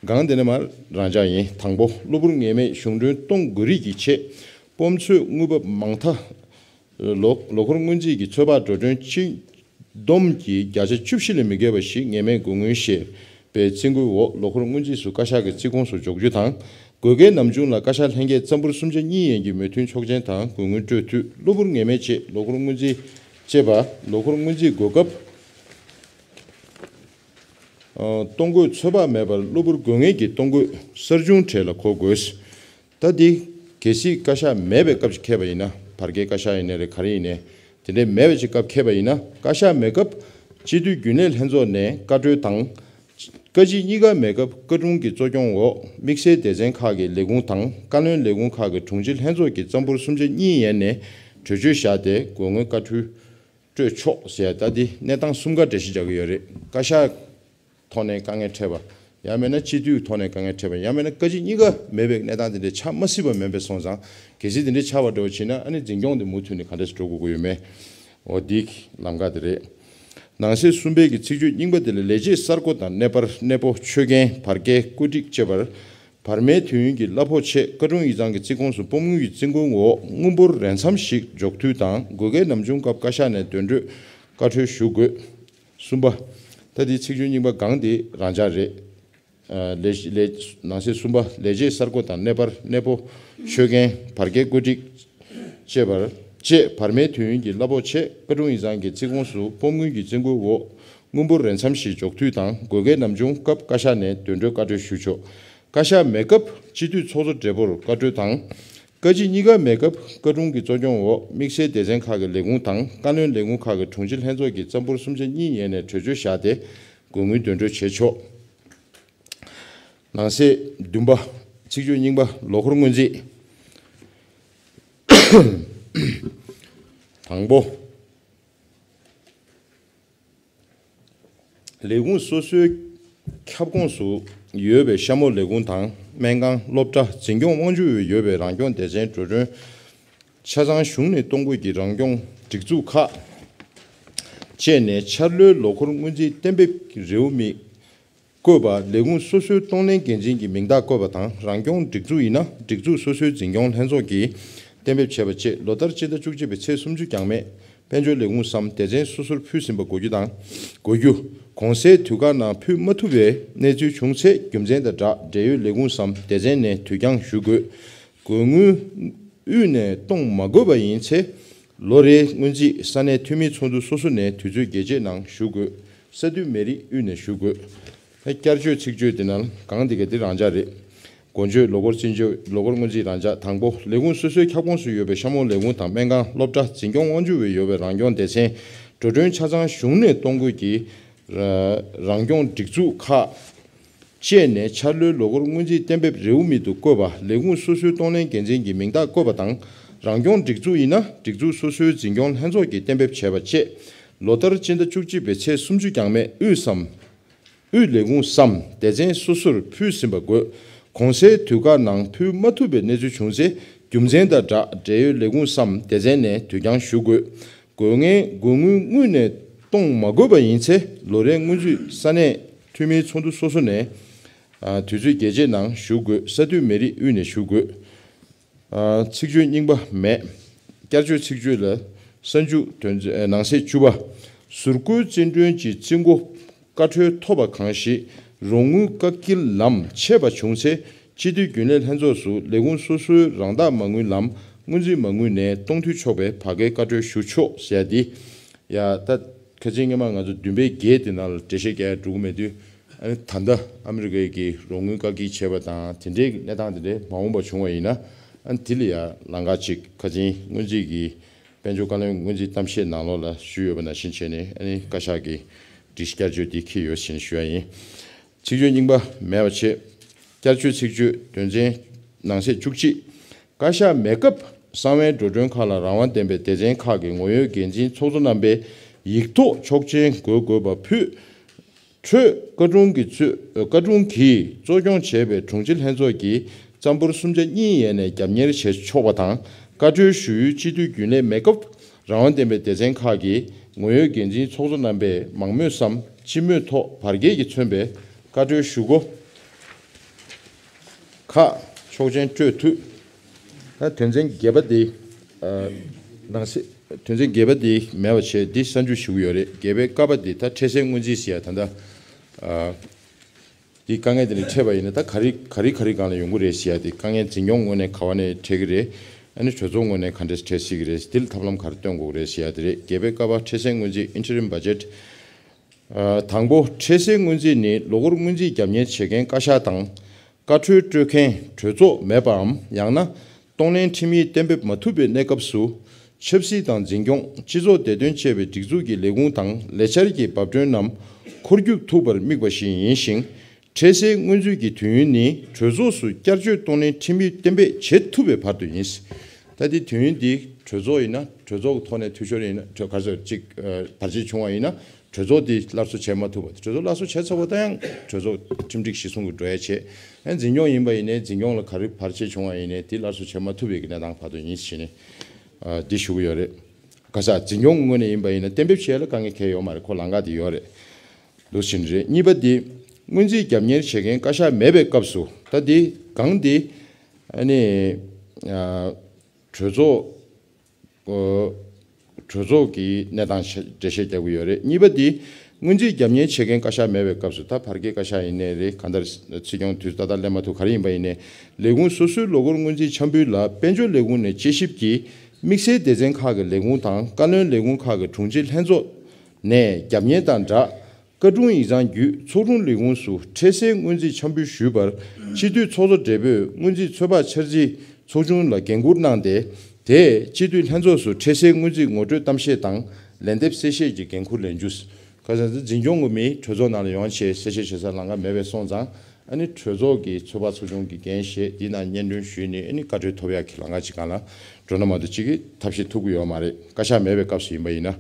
གང་དེ་ནས་མར་རང་འཇགས་ཡིན། དང་པོ། གློ་བུར་ངེས་མེད་གཞུང་གྲོན་གཏོང་དགོས་རིགས་ཀྱི་ཆེད་སྤོམ་ཚོད་དངུལ་འབབ་མང་མཐའ། ལོ་ལོ་འཁོར་སྔོན་རྩིས་ཀྱི་ཚོད་དཔག་འགྲོ་གྲོན་སྤྱི་བསྡོམས་ཀྱི་བརྒྱ་ཆ་བཅུ་བཞི་ལས་མི་བརྒལ་བ་ཞིག་ངེས་མེད་དགོས་དངུལ་ཞེས་པའི་རྩིས་འགོའི་འོག་ལོ་འཁོར་སྔོན་རྩིས་སུ་བཀའ་ཤག་གི་རྩིས་ཁོངས་སུ་འཇོག་རྒྱུ་དང་། དགོས་གལ་ནམ་བྱུང་ལ་བཀའ་ཤག་ལྷན་རྒྱས་ཙམ་པུར་སུམ་ཆ་གཉིས་ཡན་གྱི་མོས་མཐུན་ཆོག་མཆན་དང་དགོས་དངུལ་སྤྲོད་འཐུས། གློ་བུར་ངེས་མེད་ཅེས་ལོ་འཁོར་སྔོན་རྩིས་ཅེས་པ་ལོ་འཁོར་སྔོན་རྩིས་གོ་སྐབས་གཏོང་དགོས་ཚོད་དཔག་མེད་པར་གློ་བུར་དགོས་ངེས་ཀྱི་གཏོང་དགོས་གསར་བྱུང་གྲས་ལ་གོ་དགོས། ད་འདི་གལ་སྲིད་བཀའ་ཤག་མེད་པའི་སྐབས་ཤིག་འཁེལ་བ་ཡིན་ན། བར་བརྒལ་བཀའ་ཤག་ཡིན་ནའི་རེད། ག་རེ་ཡིན་ནའི་དེ་འདྲའི་མེད་པའི་ཅིག་སྐབས་འཁེལ་བ་ཡིན་ན། བཀའ་ཤག་མེད་སྐབས་སྤྱི་འཐུས་རྒྱུན་ལས་ལྷན་ཚོགས་ནས་བཀའ་འཁྲོལ་དང་། བཀའ་སྤྱི་གཉིས་ཀ་མེད་སྐབས་བཀའ་དྲུང་གི་གཙོ་སྐྱོང་འོག་དམིགས་བསལ་སྡེ་ཚན་ཁག་གི་ལས་ཁུངས་དང་བཀའ་བློན་ལས་ཁུངས་ཁག་གི་དྲུང་ཆེ་ལྷན་ཚོགས་ཀྱིས་ཙམ་པུར་སུམ་ཆ་གཉིས་ཡན་ནས་གྲོས་ཆོད་བཞག་སྟེ་དགོས་ངེས་བཀའ་འཁྲོལ་སྤྲོད་ཆོག་ཟེར་ཡ། ད་འདི་གནས་སྟངས་གསུམ་ཀ་འགྲེལ་བཤད་རྒྱག་གི་ཡོད་རེད། བཀའ་ཤག་ཐོག་ནས་དཀའ་ངལ་འཕྲད་པ། ཡང་མིན་ན་སྤྱི་འཐུས་ཐོག་ནས་དཀའ་ངལ་འཕྲད་པ། ཡང་མིན་ན་བཀའ་སྤྱི་གཉིས་ཀ་མེད་པའི་གནས་སྟངས་དེ་འདྲ་ཆགས་མ་སྲིད་པ་མིན་པའི་སོང་ཙང་། གལ་སྲིད་དེ་འདྲ་ཆགས་པ་འདྲ་བོ་བྱས་ན་ཨ་ནི་འཛིན་སྐྱོང་དེ་མུ་མཐུད་ནས་ག་འདྲ་ཞིག་འགྲོ་དགོས་ཀྱི་ཡོད་མེད། འོ་འདིའི་ལམ་ཁ་དེ་རེད། ནང་གསེས་གསུམ་པའི་གི་ཚིག་བརྗོད་རྙིང་པ་དེ་ལ་ལས་བྱེད་གསར་བསྐོ་དང་གནས་སྤར། གནས་སྤོ། ཆོད་གན། བར་བརྒལ། བཀོད་སྒྲིག་བཅས་པར། བར་མའི་དུས་ཡུན་གྱི་གླ་ཕོགས་ཆེད་བཀའ་དྲུང་ཡིག་ཚང་གི་རྩིས་ཁོངས་སུ་སྤོམ་དངུལ་གྱི་རྩིས་འགོའི་འོག་དངུལ་འབོར་རན་འཚམ་ཞིག་འཇོག་འཐུས་དང་། དགོས་གལ་ནམ་བྱུང་སྐབས་བཀའ་ཤག་ནས་འདོན་སྤྲོད་བཀའ་འཁྲོལ་ཞུ་དགོས། གསུམ་པ། ད་འདི་ཚིག་བརྗོད་རྙིང་པ་སྒང་འདི་རང་འཇགས་རེད། ཨ། ལས་ལས་ནང་གསེས་གསུམ་པ། ལས་བྱེད་གསར་བསྐོ་དང་གནས་སྤར། གནས་སྤོ། ཆོད་གན། བར་བརྒལ། བཀོད་སྒྲིག་བཅས་པར་བཅས་བར་མའི་དུས་ཡུན་གྱི་གླ་ཕོགས་ཆེད་བཀའ་དྲུང་ཡིག་ཚང་གི་རྩིས་ཁོངས་སུ་སྤོམ་དངུལ་གྱི་རྩིས་འགོའི་འོག་དངུལ་འབོར་རན་འཚམ་ཞིག་འཇོག་འཐུས་དང་། དགོས་གལ་ནམ་བྱུང་སྐབས་བཀའ་ཤག་ནས་འདོན་སྤྲོད་བཀའ་འཁྲོལ་ཞུ་ཆོག་བཀའ་ཤག་མེད་སྐབས་སྤྱི་འཐུས་ཚོགས་གཙོ་སྦྲེལ་པོར་བཀའ་འཁྲོལ་དང་། བཀའ་སྤྱི་གཉིས་ཀ་མེད་སྐབས་བཀའ་དྲུང་གི་གཙོ་སྐྱོང་འོག་དམིགས་བསལ་སྡེ་ཚན་ཁག་གི་ལས་ཁུངས་དང་བཀའ་བློན་ལས་ཁུངས་ཁག་གི་དྲུང་ཆེ་ལྷན་ཚོགས་ཀྱིས་བཙན་འབུལ་གསུམ་ཆ་གཉིས་ཡན་ནས་གྲོས་ཆོད་བཞག་སྟེ་དགོས་དངུལ་འདོན་སྤྲོད་བྱེད་ཆོག་ནང་གསེས་བདུན་པ། ཚིག་བརྗོད་རྙིང་པ། ལོ་འཁོར་སྔོན་རྩིས། དང་པོ། ལས་ཁུངས་སོ་སོའི་ཁྱབ་ཁོངས་སུ་ཡོད་པའི་ཤ་མོ་ལས་ཁུངས་དང་སྨན་ཁང་། སློབ་གྲྭ། འཛིན་སྐྱོང་དབང་ཆ་ཡོད་པའི་རང་སྐྱོང་སྡེ་ཚན་འགྲོ་གྲོན་ཆ་ཚང་གཞུང་ནས་གཏོང་དགོས་ཀྱི་རང་སྐྱོང་སྒྲིག་འཛུགས་ཁག་བཅས་ནས་འཆར་ལོའི་ལོ་འཁོར་སྔོན་རྩིས་གཏན་འབེབས་རེའུ་མིག་བཀོད་པ། ལས་ཁུངས་སོ་སོའི་གཏོང་ལེན་འགན་འཛིན་གྱི་མིང་རྟགས་བཀོད་པ་དང་། རང་སྐྱོང་སྒྲིག་འཛུགས་ཡིན་ན་སྒྲིག་འཛུགས་སོ་སོའི་འཛིན་སྐྱོང་ལྷན་ཚོགས་ཀྱིས་གཏན་འབེབས་བྱས་པ་བཅས་ལོ་ལྟར་སྤྱི་ཟླ་བཅུ་གཅིག་པའི་ཚེས་སུམ་ཅུ་འགྱངས་མེད་དཔལ་འབྱོར་ལས་ཁུངས་སམ་སྡེ་ཚན་སོ་སོར་ཕུལ་ཟིན་པ་དགོས་རྒྱུ་དང་། དགོས་རྒྱུ། གོང་གསལ་དུས་བཀག་ནང་ཕུལ་མ་ཐུབ་པའི་གནས་ཚུལ་བྱུང་ཚེ་རྒྱུ་མཚན་དང་སྦྲགས་འབྲེལ་ཡོད་ལས་ཁུངས་སམ་སྡེ་ཚན་ནས་དུས་འགྱངས་ཞུ་དགོས། དགོས་དངུལ་དབུས་ནས་གཏོང་མ་དགོས་པ་ཡིན་ཚེ། ལོ་རེའི་སྔོན་རྩིས་ས་གནས་འཐུས་མིའི་ཚོགས་འདུ་སོ་སོ་ནས་དུས་ཚོད་རྒྱས་བཅད་ནང་ཞུ་དགོས། ས་འཐུས་མི་རིགས་དབུས་ནས་ཞུ་དགོས། བསྐྱར་བཅོས་ཚིག་བརྗོད་དེ་ནང་གང་དེ་ག་དེ་རང་འཇགས་རེད། འགོ་བརྗོད། ལོ་འཁོར་བརྩི་བརྗོད། ལོ་འཁོར་སྔོན་རྩིས་རང་འཇགས། དང་པོ། ལས་ཁུངས་སོ་སོའི་ཁྱབ་ཁོངས་སུ་ཡོད་པའི་ཤ་མོ་ལས་ཁུངས་དང་སྨན་ཁང་། སློབ་གྲྭ། འཛིན་སྐྱོང་དབང་ཆ་ཡོད་པའི་རང་སྐྱོང་སྡེ་ཚན་འགྲོ་གྲོན་ཆ་ཚང་གཞུང་ནས་གཏོང་དགོས་ཀྱི་ར་རང་སྐྱོང་སྒྲིག་འཛུགས་ཁག་བཅས་ནས་འཆར་ལོའི་ལོ་འཁོར་སྔོན་རྩིས་གཏན་འབེབས་རེའུ་མིག་ཏུ་བཀོད་པ། ལས་ཁུངས་སོ་སོའི་གཏོང་ལེན་འགན་འཛིན་གྱི་མིང་རྟགས་བཀོད་པ་དང་། རང་སྐྱོང་སྒྲིག་འཛུགས་ཡིན་ན་སྒྲིག་འཛུགས་སོ་སོའི་འཛིན་སྐྱོང་ལྷན་ཚོགས་ཀྱིས་གཏན་འབེབས་བྱས་པ་བཅས་ལོ་ལྟར་སྤྱི་ཟླ་བཅུ་གཅིག་པའི་ཚེས་སུམ་ཅུ་འགྱངས་མེད་དབུས་སམ། དབུས་ལས་ཁུངས་སམ་སྡེ་ཚན་སོ་སོར་ཕུལ་ཟིན་པ་དགོས། གོང་གསལ་དུས་བཀག་ནང་ཕུལ་མ་ཐུབ་པའི་གནས་ཚུལ་བྱུང་ཚེ་རྒྱུ་མཚན་དང་སྦྲགས་འབྲེལ་ཡོད་ལས་ཁུངས་སམ་སྡེ་ཚན་ནས་དུས་འགྱངས་ཞུ་དགོས། དགོས་ངེས་དགོས་དངུལ་དངུལ་ནས་གཏོང་མ་དགོས་པ་ཡིན་ཚེ་ལོ་རེའི་སྔོན་ཚུད་ས་གནས་འཐུས་མིའི་ཚོགས་འདུ་སོ་སོ་ནས་ཨ་དུས་ཚོད་རྒྱས་བཅད་ནང་ཞུ་དགོས། ས་འཐུས་མི་རིགས་དབུས་ནས་ཞུ་དགོས། ཨ་ཚིག་བརྗོད་རྙིང་པ་མེད། བསྐྱར་བཅོས་ཚིག་བརྗོད་ལ། གསར་འཇུག་དོན་ཚན་ཨ་ནང་གསེས་བཅུ་པ། ཟུར་བཀོལ་རྩིས་འགྲོན་གྱི་རྩིས་འགོ་བཀའ་འཁྲོལ་ཐོབ་པ་གང་ཞིག་རོགས་དངུལ་བཀག་སྐྱིལ་ལམ་ཆད་པ་བྱུང་ཚེ་སྤྱི་འཐུས་རྒྱུན་ལས་ལྷན་ཚོགས་སུ་ལས་ཁུངས་སོ་སོའི་རང་བདག་མ་དངུལ་ལམ་སྔོན་རྩིས་མ་དངུལ་ནས་གཏོང་འཐུས་ཆོག་པའི་བར་བརྒལ་བཀའ་འཁྲོལ་ཞུ་ཆོག་ཟེར་ཡ་འདི། ཡ་ད་ཁ་ཆེ་སྔོན་མ་ང་ཚོ་བདུན་པའི་བརྒྱད་དེ་ནང་ལ་འགྲེལ་བཤད་རྒྱག་ཡ་འགྲོ་གི་མེད་དུས། ཨ་ནི་ད་ལྟ་ཨ་མི་རི་ཀའི་གི་རོགས་དངུལ་བཀག་སྐྱིལ་བྱས་པ་དང་དེ་འདྲའི་གནས་སྟངས་དེ་འདྲའི་མ་འོངས་པ་བྱུང་བ་ཡིན་ན། ཨ་ནི་དེ་ལ་ཡ་ལམ་ཁ་ཅིག་ཁ་ཆེ་སྔོན་རྩིས་ཀྱི་དཔལ་འབྱོར་བཀའ་བློན་སྔོན་རྩིས་གཏམ་བཤད་ནང་ལོགས་ལ་ཞུས་ཡོད་པ་ནང་བཞིན་བྱས་ནས་ཨ་ནི་བཀའ་ཤག་གི་སྒྲིག་གཞི་བསྐྱར་བཅོས་འདི་འཁྱེར་ཡོད་ཟེར་ནས་ཞུ་ཡ་ཡིན། ཚིག་བརྗོད་རྙིང་པ་མེད་པ་བྱས། བསྐྱར་བཅོས་ཚིག་བརྗོད་དོན་ཚན་ནང་གསེས་བཅུ་གཅིག་བཀའ་ཤག་མེད་སྐབས་གསང་བའི་འགྲོ་གྲོན་ཁག་ལ་རང་དབང་ལྡན་པའི་སྡེ་ཚན་ཁག་གི་ངོ་ཡོད་འགན་འཛིན་ཚོགས་གཙོ་རྣམ་པས་ཡིག་ཐོག་ཆོག་མཆན་འགོད་དགོས་པ་ཕུད། འཕྲོས་བཀའ་དྲུང་གིས་གཙོས་བཀའ་དྲུང་གིས་གཙོ་སྐྱོང་བྱས་པའི་དྲུང་ཆེ་ལྷན་ཚོགས་ཀྱིས་བཙན་འབུལ་གསུམ་ཆ་གཉིས་ཡན་ནས་རྒྱབ་གཉེར་བྱེད་ཆོག་པ་དང་། བཀའ་འཁྲོལ་ཞུ་ཡུལ་སྤྱི་འཐུས་རྒྱུན་ལས་མེད་སྐབས་རང་དབང་ལྡན་པའི་སྡེ་ཚན་ཁག་གི་ངོ་ཡོད་འགན་འཛིན་ཚོགས་གཙོ་རྣམ་པས་མང་མོས་སམ་སྤྱི་མོས་ཐོག་བར་བརྒལ་གྱིས་མཚོན་པའི་བཀའ་འཁྲོལ་ཞུ་སྒོ་ཁག་ཆོག་མཆན་སྤྲོད་ཐུབ། ད་དོན་ཚན་བརྒྱད་པ་དེ། ཨ་ནང་གསེས་དོན་ཚན་བརྒྱད་པ་དེ་མེད་པ་བྱས་འདི་གསར་འཇུག་ཞུ་གི་ཡོད་རེད། བརྒྱད་པའི་ཀ་པ་དེ་ད་འཕྲལ་སེལ་སྔོན་རྩིས་ཟེར་ཡ་ད་ལྟ། ཨ་འདི་དཀའ་ངལ་དེ་ནས་འཕྲད་པ་ཡིན་ན་ད་ག་རེ་ག་རེ་ག་རེ་སྒང་ལ་ཡོང་གི་རེད་ཟེར་ཡ་དེ་དཀའ་ངལ་འཛིན་སྐྱོང་ངོས་ནས་ག་བ་ནས་འཕྲད་ཀྱི་རེད། ཨ་ནི་གྲོས་ཚོགས་ངོས་ནས་ག་འདྲས་འཕྲད་སྲིད་ཀྱི་རེད། འདི་ལ་ཐབས་ལམ་ག་རེ་སྟོན་དགོས་ཀྱི་རེད་ཟེར་ཡ་དེ་རེད། བརྒྱད་པའི་ཀ་པ་འཕྲལ་སེལ་སྔོན་རྩིས་interim budget། ཨ་དང་པོ། འཕྲལ་སེལ་སྔོན་རྩིས་ནི་ལོ་འཁོར་སྔོན་རྩིས་རྒྱབ་གཉེར་བྱེད་མཁན་བཀའ་ཤག་དང་། བཀའ་འཁྲོལ་སྤྲོད་མཁན་གྲོས་ཚོགས་མེད་པའམ་ཡང་ན་གཏོང་ལེན་ཁྲིམས་ཡིག་གཏན་འབེབས་མ་ཐུབ་པའི་གནས་སྐབས་སུ། ཆབ་སྲིད་དང་འཛིན་སྐྱོང་། སྤྱི་ཚོགས་བདེ་དོན་བཅས་པའི་སྒྲིག་འཛུགས་ཀྱི་ལས་ཁུངས་དང་ལས་འཆར་གྱི་འབབ་གྲོན་རྣམས་འཁོར་རྒྱུག་ཐུབ་པར་དམིགས་པ་ཞིག་ཡིན་ཞིང་། འཕྲལ་སེལ་སྔོན་རྩིས་ཀྱི་དུས་ཡུན་ནི་གྲོས་ཚོགས་སུ་བསྐྱར་བཅོས་གཏོང་ལེན་ཁྲིམས་ཡིག་གཏན་འབེབས་བྱེད་ཐུབ་པའི་བར་དུ་ཡིན། ད་ལྟའི་དུས་ཡུན་འདི་གྲོས་ཚོགས་ཡིན་ན་གྲོས་ཚོགས་ཀྱི་ཐོག་ནས་འཐུས་ཤོར་ཡིན་ན་གྲོས་ག་ཚོད་ཅིག་ཨ་བར་ཆད་བྱུང་བ་ཡིན་ན་གྲོས་ཚོགས་འདི་སླར་གསོ་བྱེད་མ་ཐུབ་པ། གྲོས་ཚོགས་སླར་གསོ་བྱས་ཚར་བ་དང་ཡང་གྲོས་ཚོགས་ཁྲིམས་སྒྲིག་གཞི་བཟུང་གི་འགྲོ་ཡ་བྱེད། ཡང་འཛིན་སྐྱོང་ཡིན་པ་ཡིན་ནའི་འཛིན་སྐྱོང་ལ་ག་རེ་བར་ཆད་བྱུང་བ་ཡིན་ནའི་འདི་སླར་གསོ་བྱེད་མ་ཐུབ་པའི་གནས་སྟངས་བར་དུ་ཡིན་ཞེས་ནས་ཨ་འདི་ཞུ་གི་ཡོད་རེད། ག་ས་འཛིན་སྐྱོང་ངོས་ནས་ཡིན་པ་ཡིན་ན་གཏན་འབེབས་བྱེད་ཡ་ལ་དཀའ་ངལ་གང་ཡང་ཡོད་མ་རེད། ཁོ་ལམ་ཁ་དེ་ཡོད་རེད། འདུག་ཕྱིན་རེད། གཉིས་པ་དེ། སྔོན་རྩིས་རྒྱབ་གཉེར་བྱེད་མཁན་བཀའ་ཤག་མེད་པའི་སྐབས་སུ་ད་དེ་གང་དེ་ཨ་ནི་ཨ་གྲོས་ཚོགས་ཨ་གྲོས་ཚོགས་ཀྱི་གནས་སྟངས་འགྲེལ་བཤད་རྒྱག་གི་ཡོད་རེད། གཉིས་པ་དེ། སྔོན་རྩིས་རྒྱབ་གཉེར་བྱེད་མཁན་བཀའ་ཤག་མེད་པའི་སྐབས་སུ་ད་བར་བརྒལ་བཀའ་ཤག་ཡིན་ནའི་རེད། གང་ལྟར་སྲིད་སྐྱོང་དུས་ཏག་ཏག་སླེབས་མ་ཐུབ། ག་རེ་ཡིན་པ་ཡིན་ནའི་ལས་ཁུངས་སོ་སོའི་ལོ་འཁོར་སྔོན་རྩིས་འཆར་འབུལ་ལ་དཔལ་འབྱོར་ལས་ཁུངས་ནས་དཔྱད་ཞིབ་ཀྱིས་དམིགས་བསལ་སྡེ་ཚན་ཁག་གི་ལས་ཁུངས་དང་བཀའ་བློན་ལས་ཁུངས་ཁག་གི་དྲུང་ཆེ་ལྷན་ཚོགས་ནས་རྒྱབ་གཉེར་དང་སྦྲགས། བཀའ་དྲུང་ཡིག་ཚང་བརྒྱུད་ཚོགས་དྲུང་ལས་ཁུངས་སུ་འཕྲལ་སེལ་སྔོན་རྩིས་འཆར་འབུལ་ཞུས་པར་སྤྱི་འཐུས་ཚོགས་གཙོ་སྦྲེལ་པོས་སྔོན་རྩིས་ཚོད་དཔག་འཆར་རྩིས་ ཚོགས་ཆུང་ལ་འགན་འཁུར་གནང་སྟེ། དེས་སྤྱི་འཐུས་ལྷན་ཚོགས་སུ་འཕྲལ་སེལ་སྔོན་རྩིས་ངོ་སྤྲོད་གཏམ་བཤད་དང་ལན་འདེབས་གསལ་བཤད་ཀྱི་འགན་འཁུར་ལེན་རྒྱུ། ཁ་སང་འཛིན་སྐྱོང་གི་མི་གྲོས་ཚོགས་ནང་ལ་ཡོང་བྱས་གསལ་བཤད་བྱེད་སར་ལམ་ཁ་མེད་པས་སོང་ཙང་། ཨ་ནི་གྲོས་ཚོགས་ཀྱི་ཚོད་དཔག་ཚོགས་ཆུང་གི་འགན་བཞེས་འདི་ནང་སྙན་སྒྲོན་ཞུས་ནས། ཨ་ནི་བཀའ་འཁྲོལ་ཐོབ་ཡག་གི་ལམ་ཁ་ཅིག་སྒང་ལ་འགྲོ་ན་མ་གཏོགས་ཅིག་གིས་ཐབས་ཤེས་ཐུབ་ཀྱི་ཡོད་མ་རེད། བཀའ་ཤག་མེད་པའི་སྐབས་སུ་ཡིན་པ་ཡིན་ན།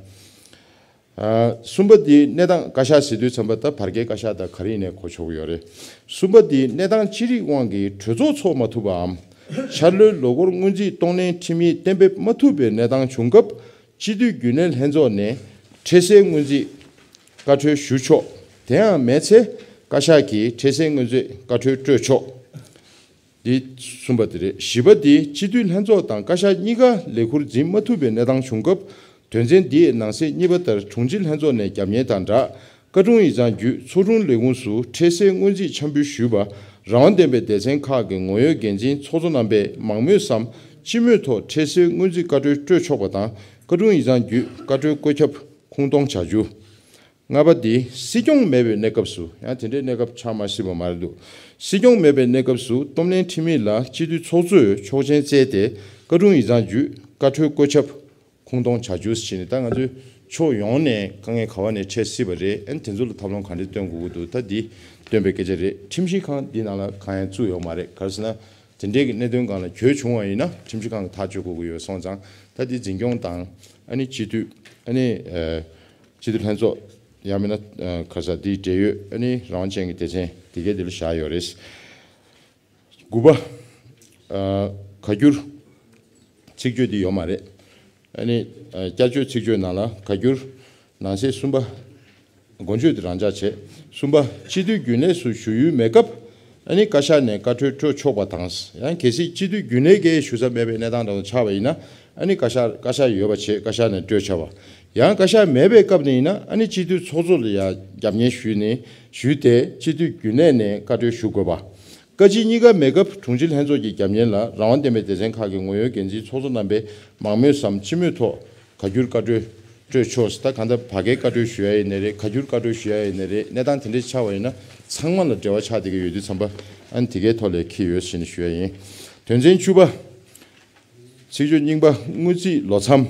ཨ། གསུམ་པ་འདི་གནས་སྟངས། བཀའ་ཤག་ཟེར་དུས་ཙམ་པ་ད་བར་བརྒལ་བཀའ་ཤག་དང་ག་རེ་ཡིན་ནའི་གོ་ཆོག་གི་ཡོད་རེད། གསུམ་པ་འདི་གནས་སྟངས་ཅི་རིགས་དབང་གིས་གྲོས་ཚོགས་ཚོགས་མ་ཐུབ་པའམ། འཆར་ལོའི་ལོ་འཁོར་སྔོན་རྩིས་གཏོང་ལེན་ཁྲིམས་ཡིག་གཏན་འབེབས་མ་ཐུབ་པའི་གནས་སྟངས་བྱུང་སྐབས། སྤྱི་འཐུས་རྒྱུན་ལས་ལྷན་ཚོགས་ནས་འཕྲལ་སེལ་སྔོན་རྩིས་བཀའ་འཁྲོལ་ཞུ་ཆོག་དེའང་མེད་ཚེ་བཀའ་ཤག་གིས་འཕྲལ་སེལ་སྔོན་རྩིས་བཀའ་འཁྲོལ་སྤྲོད་ཆོག་འདི་གསུམ་པ་དེ་རེད། བཞི་པ་འདི་སྤྱི་འཐུས་ལྷན་ཚོགས་དང་བཀའ་ཤག་གཉིས་ཀ་ལས་ཁུར་འཛིན་མ་ཐུབ་པའི་གནས་སྟངས་བྱུང་སྐབས། དོན་ཚན་འདིའི་ནང་གསེས་གཉིས་པ་ལྟར་དྲུང་ཆེ་ལྷན་ཚོགས་ནས་རྒྱབ་གཉེར་དང་སྦྲགས། བཀའ་དྲུང་ཡིག་ཚང་བརྒྱུད་ཚོགས་དྲུང་ལས་ཁུངས་སུ་འཕྲལ་སེལ་སྔོན་རྩིས་འཆར་འབུལ་ཞུས་པ། རང་དབང་ལྡན་པའི་སྡེ་ཚན་ཁག་གི་ངོ་ཡོད་འགན་འཛིན་ཚོགས་གཙོ་རྣམ་པས་མང་མོས་སམ་སྤྱི་མོས་ཐོག་འཕྲལ་སེལ་སྔོན་རྩིས་བཀའ་འཁྲོལ་སྤྲོད་ཆོག་པ་དང་། བཀའ་དྲུང་ཡིག་ཚང་བརྒྱུད་བཀའ་འཁྲོལ་བཀོད་ཁྱབ་ཁུངས་གཏོང་བྱ་རྒྱུ། ལྔ་པ་འདི་སྲིད་སྐྱོང་མེད་པའི་གནས་སྐབས་སུ། ཡང་དེ་འདྲའི་གནས་སྐབས་ཆགས་མ་སྲིད་པ་མ་རེད་འདུག་སྲིད་སྐྱོང་མེད་པའི་གནས་སྐབས་སུ་གཏོང་ལེན་ཁྲིམས་ཡིག་ལ་སྤྱི་འཐུས་ཚོགས་གཙོས་ཆོག་མཆན་བསྩལ་ཏེ། བཀའ་དྲུང་ཡིག་ཚང་བརྒྱུད་བཀའ་འཁྲོལ་བཀོད་ཁྱབ་ཁུངས་གཏོང་བྱ་རྒྱུ་ཟེར་ནས། ད་ང་ཚོས་ཕྱོགས་ཡོངས་ནས་དཀའ་ངལ་ག་བ་ནས་འཕྲད་སྲིད་པ་རེད། ཨ་ནི་དེ་ཚོ་ལ་ཐབས་ལམ་ག་འདྲ་སྟོན་དགོས་ཀྱི་འདུག་ད་འདི་སྟོན་པའི་སྐད་ཆ་རེད། ཁྲིམས་ཞིབ་ཁང་འདི་ནང་ལ་གང་ཡང་བཙུགས་ཡོད་མ་རེད། ག་རེ་ཟེར་ན། དེ་འདྲའི་གི་གནད་དོན་སྒང་ལ་གྱོད་བྱུང་བ་ཡིན་ན་ཁྲིམས་ཞིབ་ཁང་གིས་ཐག་གཅོད་དགོས་ཀྱི་ཡོད་སོང་ཙང་། ད་འདི་འཛིན་སྐྱོང་དང་། ཨ་ནི་སྤྱི་འཐུས། ཨ་ནི་ཨ། སྤྱི་འཐུས་ལྷན་ཚོགས། ཡང་མིན་ན་ཨ། ག་རེ་ཟེར། འདིའི་འབྲེལ་ཡོད་ཨ་ནི་རང་དབང་ཅན་གྱི་སྡེ་ཚན་དེ་གའི་དེ་ལ་བཞག་ཡོད་རེད། དགུ་པ། ཨ། བཀའ་འགྱུར་ཚིག་བརྗོད་འདི་ཡོད་མ་རེད། ཨ་ནི་ཨ། བསྐྱར་བཅོས་ཚིག་བརྗོད་ནང་ལ་བཀའ་འགྱུར་ནང་གསེས་གསུམ་པ། འགོ་བརྗོད་དེ་རང་འཇགས་བྱས། གསུམ་པ། སྤྱི་འཐུས་རྒྱུན་ལས་སུ་ཞུགས་ཡུལ་མེད་སྐབས། ཨ་ནི་བཀའ་ཤག་ནས་བཀའ་འཁྲོལ་སྤྲོད་ཆོག་པ་དང་། ཡང་གལ་སྲིད་སྤྱི་འཐུས་རྒྱུན་ལས་ཀྱི་ཞུ་ས་མེད་པའི་གནས་སྟངས་འདྲ་བོ་ཆགས་པ་ཡིན་ན། ཨ་ནི་བཀའ་ཤག་བཀའ་ཤག་ཡོད་པ་བྱས་བཀའ་ཤག་ནས་སྤྲོད་བྱ་བ། ཡང་བཀའ་ཤག་མེད་པའི་སྐབས་ནས་ཡིན་ན། ཨ་ནི་སྤྱི་འཐུས་ཚོགས་གཙོ་ལ་ཡང་རྒྱབ་གཉེར་ཞུས་ནས་ཞུས་ཏེ། སྤྱི་འཐུས་རྒྱུན་ལས་ནས་བཀའ་འཁྲོལ་ཞུ་དགོས་པ། བཀའ་སྤྱི་གཉིས་ཀ་མེད་སྐབས་དྲུང་ཆེ་ལྷན་ཚོགས་ཀྱི་རྒྱབ་གཉེར་ལ་རང་དབང་ལྡན་པའི་སྡེ་ཚན་ཁག་གི་ངོ་ཡོད་འགན་འཛིན་ཚོགས་གཙོ་རྣམ་པས་མང་མོས་སམ་སྤྱི་མོས་ཐོག་བཀའ་འགྱུར་བཀའ་འཁྲོལ་སྤྲོད་ཆོག་ད་གང་ལྟར་བར་བརྒལ་བཀའ་འཁྲོལ་ཞུ་ཡ་ཡིན་ནའི་རེད། བཀའ་འགྱུར་བཀའ་འཁྲོལ་ཞུ་ཡ་ཡིན་ནའི་རེད། གནས་སྟངས་དེ་འདྲ་ཆགས་པ་ཡིན་ན་ཚང་མ་ལ་འབྲེལ་བ་ཆགས་བསྡད་ཀྱི་ཡོད་དུས་ཙམ་པ། ཨ་ནི་དེ་གའི་ཐོག་ལ་འཁྱེར་ཡོད་ཟེར་ནས་ཞུ་ཡ་ཡིན། དོན་ཚན་བཅུ་པ། ཚིག་བརྗོད་རྙིང་པ། དངུལ་རྩིས་ལོ་མཚམས།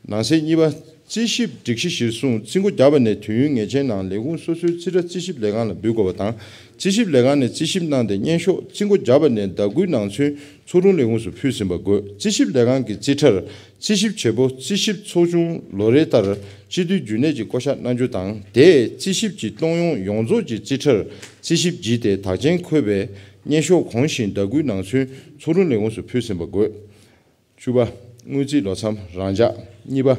ནང་གསེས་གཉིས་པ། རྩིས་ཞིབ་སྒྲིག་གཞི་གཞིར་བཟུང་རྩིས་འགོ་བརྒྱབ་པ་ནས་དུས་ཡུན་ངེས་ཅན་ནང་ལས་ཁུངས་སོ་སོའི་རྩིས་ཁྲ་རྩིས་ཞིབ་ལས་ཁང་ལ་འབུལ་དགོས་པ་དང་། རྩིས་ཞིབ་ལས་ཁང་ནས་རྩིས་ཞིབ་གནང་སྟེ་སྙན་ཤོག་རྩིས་འགོ་བརྒྱབ་པ་ནས་ཟླ་དགུའི་ནང་ཚུན་ཚོགས་དྲུང་ལས་ཁུངས་སུ་ཕུལ་ཟིན་པ་དགོས། རྩིས་ཞིབ་ལས་ཁང་གི་རྩིས་ཁྲར་རྩིས་ཞིབ་བྱེད་པོ་རྩིས་ཞིབ་ཚོགས་ཆུང་ལོ་རེ་ལྟར་སྤྱི་འཐུས་རྒྱུན་ལས་ཀྱི་བསྐོ་གཞག་གནང་རྒྱུ་དང་། དེས་རྩིས་ཞིབ་ཀྱི་གཏོང་ཡོང་ཡོངས་རྫོགས་ཀྱི་རྩིས་ཁྲར་རྩིས་ཞིབ་བགྱིས་ཏེ་དག་མཆན་འཁོད་པའི་སྙན་ཤོག་གོང་བཞིན་ཟླ་དགུའི་ནང་ཚུན་ཚོགས་དྲུང་ལས་ཁུངས་སུ་ཕུལ་ཟིན་པ་དགོས། བཅུ་པ། དངུལ་རྩིས་ལོ་མཚམས་རང་འཇགས། གཉིས་པ།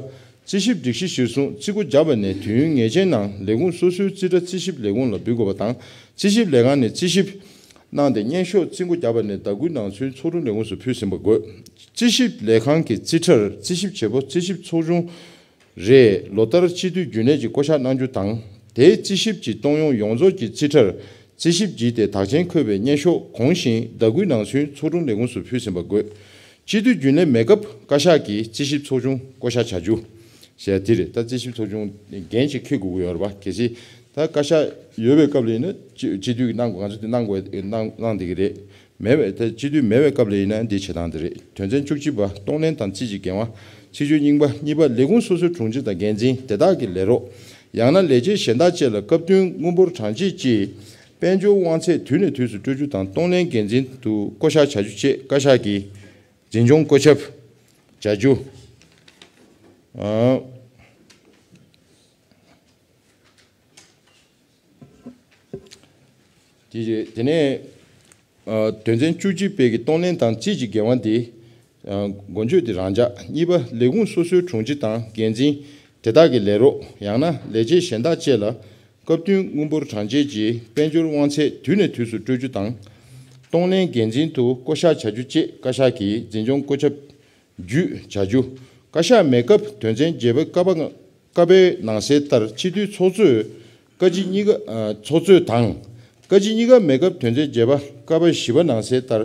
རྩིས་ཞིབ་སྒྲིག་གཞི་གཞིར་བཟུང་རྩིས་འགོ་བརྒྱབ་པ་ནས་དུས་ཡུན་ངེས་ཅན་ནང་ལས་ཁུངས་སོ་སོའི་རྩིས་ཁྲ་རྩིས་ཞིབ་ལས་ཁུངས་ལ་འབུལ་དགོས་པ་དང་། རྩིས་ཞིབ་ལས་ཁང་ནས་རྩིས་ཞིབ་གནང་སྟེ་སྙན་ཤོག་རྩིས་འགོ་བརྒྱབ་པ་ནས་ཟླ་དགུའི་ནང་ཚུན་ཚོགས་དྲུང་ལས་ཁུངས་སུ་ཕུལ་ཟིན་པ་དགོས། རྩིས་ཞིབ་ལས་ཁང་གི་རྩིས་ཁྲར་རྩིས་ཞིབ་བྱེད་པོ་རྩིས་ཞིབ་ཚོགས་ཆུང་རེས་ལོ་ལྟར་སྤྱི་འཐུས་རྒྱུན་ལས་ཀྱི་བསྐོ་གཞག་གནང་རྒྱུ་དང་། དེའི་རྩིས་ཞིབ་ཀྱི་གཏོང་ཡོང་ཡོངས་རྫོགས་ཀྱི་རྩིས་ཁྲར་རྩིས་ཞིབ་བགྱིས་ཏེ་དག་མཆན་འཁོད་པའི་སྙན་ཤོག་གོང་བཞིན་ཟླ་དགུའི་ནང་ཚུན་ཚོགས་དྲུང་ལས་ཁུངས་སུ་ཕུལ་ཟིན་པ་དགོས། སྤྱི་འཐུས་རྒྱུན་ལས་མེད་སྐབས་བཀའ་ཤག་གིས་རྩིས་ཞིབ་ཚོགས་ཆུང་བསྐོ་གཞག་བྱ་རྒྱུ། ཞེས་དེ་རེད། ད་རྩིས་ཞིབ་ཚོགས་ཆུང་འགན་ཅིག་འཁྱེར་དགོས་ཀྱི་ཡོད་རེད་པ། གལ་སྲིད་ད་བཀའ་ཤག་ཡོད་པའི་སྐབས་ལ་ཡིན་ན་སྤྱི་སྤྱི་འཐུས་ཀྱིས་གནང་དགོས། ང་ཚོ་དེ་གནང་དགོས་གནང་གནང་བསྡད་ཀྱི་རེད། མེད་པའི་ད་སྤྱི་འཐུས་མེད་པའི་སྐབས་ལ་ཡིན་ན་འདི་བྱེད་སྟངས་འདི་རེད། དོན་ཚན་བཅུ་གཅིག་པ། གཏོང་ལེན་དང་རྩིས་ཀྱི་འགན་དབང་། ཚིག་བརྗོད་རྙིང་པ། གཉིས་པ། ལས་ཁུངས་སོ་སོའི་དྲུང་ཆེ་དང་འགན་འཛིན། དེ་དག་གི་ལས་རོགས། ཡང་ན་ལས་བྱེད་གཞན་དག་བཅས་ལ་སྐབས་བསྟུན་དངུལ་འབོར་གྲངས་བཅད་ཀྱི་དཔལ་འབྱོར་དབང་ཚད་དུས་ནས་དུས་སུ་སྤྲོད་རྒྱུ་དང་། གཏོང་ལེན་འགན་འཛིན་དུ་བསྐོ་གཞག་བྱ་རྒྱུ་བཅས་བཀའ་ཤག་གིས་འཛིན་སྐྱོང་བཀོད་ཁྱབ་བྱ་རྒྱུ། ཨ། དེ་རེད། དེ་ནས་ཨ། དོན་ཚན་བཅུ་གཅིག་པའི་གི་གཏོང་ལེན་དང་རྩིས་ཀྱི་འགན་དབང་དེ། ཨ། འགོ་བརྗོད་དེ་རང་འཇགས། གཉིས་པ། ལས་ཁུངས་སོ་སོའི་དྲུང་ཆེ་དང་འགན་འཛིན། དེ་དག་གི་ལས་རོགས། ཡང་ན་ལས་བྱེད་གཞན་དག་བཅས་ལ་སྐབས་བསྟུན་དངུལ་འབོར་གྲངས་བཅད་ཀྱི་དཔལ་འབྱོར་དབང་ཚད་དུས་ནས་དུས་སུ་སྤྲོད་རྒྱུ་དང་། གཏོང་ལེན་འགན་འཛིན་དུ་བསྐོ་གཞག་བྱ་རྒྱུ་བཅས་བཀའ་ཤག་གིས་འཛིན་སྐྱོང་བཀོད་ཁྱབ་བརྒྱུད་བྱ་རྒྱུ། བཀའ་ཤག་མེད་སྐབས་དོན་ཚན་བརྒྱད་པ་ཀ་པ་ཀ་པའི་ནང་གསལ་ལྟར་སྤྱི་འཐུས་ཚོགས་གཙོས་བཀའ་སྤྱི་གཉིས་ཀ་ཨ། ཚོགས་གཙོས་དང་། བཀའ་སྤྱི་གཉིས་ཀ་མེད་སྐབས་དོན་ཚན་བརྒྱད་པ་ཀ་པ་བཞི་པ་ནང་གསལ་ལྟར་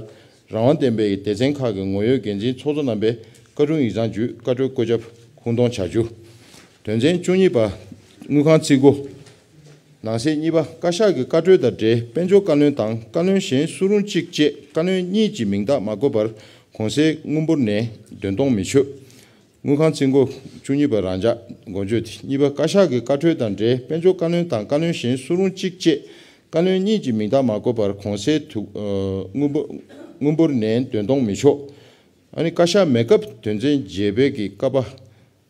རང་དབང་ལྡན་པའི་སྡེ་ཚན་ཁག་གི་ངོ་ཡོད་འགན་འཛིན་ཚོགས་གཙོ་རྣམ་པས་བཀའ་དྲུང་ཡིག་ཚང་བརྒྱུད་བཀའ་འཁྲོལ་བཀོད་ཁྱབ་ཁུངས་གཏོང་བྱ་རྒྱུ། དོན་ཚན་བཅུ་གཉིས་པ། དངུལ་ཁང་རྩིས་སྒོ། ནང་གསེས་གཉིས་པ། བཀའ་ཤག་གི་བཀའ་འཁྲོལ་དང་འབྲེལ་དཔལ་འབྱོར་བཀའ་བློན་དང་བཀའ་བློན་གཞན་སུ་རུང་གཅིག་བཅས་བཀའ་བློན་གཉིས་ཀྱི་མིང་རྟགས་མ་བཀོད་པར་གོང་གསལ་དངུལ་འབོར་ནས་འདོན་གཏོང་མི་ཆོག་དངུལ་ཁང་རྩིས་འགོ་བཅུ་གཉིས་པ་རང་འཇགས་འགོ་བརྗོད་དེ། གཉིས་པ། བཀའ་ཤག་གི་བཀའ་འཁྲོལ་དང་འབྲེལ་དཔལ་འབྱོར་བཀའ་བློན་དང་བཀའ་བློན་གཞན་སུ་རུང་གཅིག་བཅས་བཀའ་བློན་གཉིས་ཀྱི་མིང་རྟགས་མ་བཀོད་པར་གོང་གསལ་དུ་ཨ་དངུལ་འབོར་དངུལ་འབོར་ནས་འདོན་གཏོང་མི་ཆོག་ཨ་ནི་བཀའ་ཤག་མེད་སྐབས་དོན་ཚན་བརྒྱད་པའི་གི་ཀ་པ་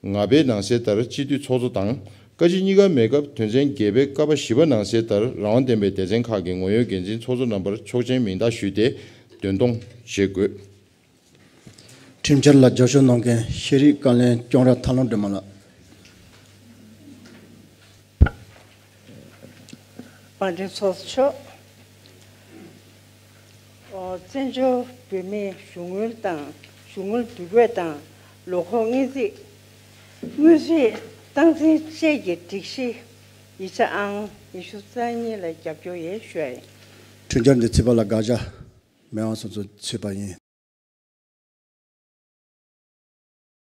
ལྔ་པའི་ནང་གསལ་ལྟར་སྤྱི་འཐུས་ཚོགས་གཙོ་དང་། བཀའ་སྤྱི་གཉིས་ཀ་མེད་སྐབས་དོན་ཚན་བརྒྱད་པའི་ཀ་པ་བཞི་པ་ནང་གསལ་ལྟར་རང་དབང་ལྡན་པའི་སྡེ་ཚན་ཁག་གི་ངོ་ཡོད་འགན་འཛིན་ཚོགས་གཙོ་རྣམ་པར་ཆོག་མཆན་མིང་རྟགས་ཞུས་ཏེ་འདོན་གཏོང་བྱེད་དགོས། ཁྲིམས་འཆར་ལ་རྒྱབ་སྐྱོར་གནང་མཁན་ཤེས་རིག་བཀའ་བློན་སྐྱོང་ར་ཐར་ལམ་སྒྲོལ་མ་ལགས། དཔལ་ལྡན་ཚོགས་གཙོ་མཆོག་ཨོ། བཙན་བྱོལ་བོད་མིའི་གཞུང་དངུལ་དང་གཞུང་དངུལ་བསྡུ་སྐྱོང་དང་ལོ་འཁོར་དངུལ་རྩིས། དངུལ་རྩིས་སྟངས་འཛིན་བཅས་ཀྱི་སྒྲིག་གཞི་ཡིག་ཆ་ཨང་ཉི་ཤུ་རྩ་གཉིས་ལ་རྒྱབ་སྐྱོར་ཡིན་ཞུ་ཡ་ཡིན། ཁྲིམས་འཆར་འདི་ཚིག་པ་ལ་དགག་བྱ་མེད་པ་སོང་ཙང་ཚུད་པ་ཡིན།